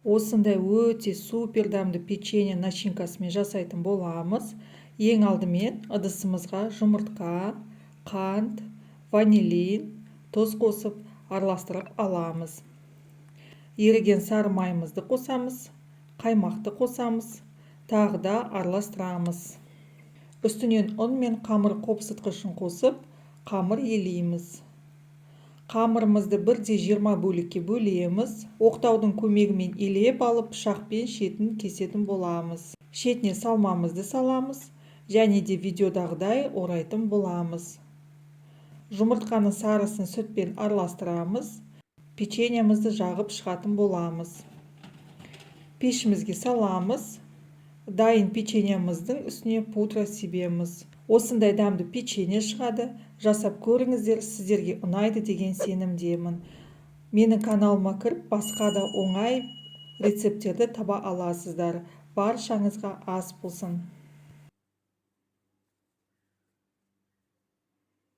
Осындай өте супер дәмді печенье начинкасымен жасайтын боламыз. Ең алдымен ыдысымызға жұмыртқа, қант, ванилин, тұз қосып, араластырып аламыз. Еріген сары майымызды қосамыз, қаймақты қосамыз, тағы да араластырамыз. Үстінен ұн мен қамыр қопсытқышын қосып, қамыр елейміз. Қамырымызды бірдей 20 бөлікке бөлеміз. Оқтаудың көмегімен илеп алып, пышақпен шетін кесетін боламыз. Шетіне салмамызды саламыз және де видеодағыдай орайтын боламыз. Жұмыртқаның сарысын сүтпен араластырамыз. Печеньемізді жағып шығатын боламыз. Пешімізге саламыз. Дайын печеньеміздің үстіне пудра себеміз. Осындай дәмді печенье шығады. Жасап көріңіздер, сіздерге ұнайды деген сенімдемін. Менің каналыма кіріп, басқа да оңай рецепттерді таба аласыздар. Баршаңызға ас болсын!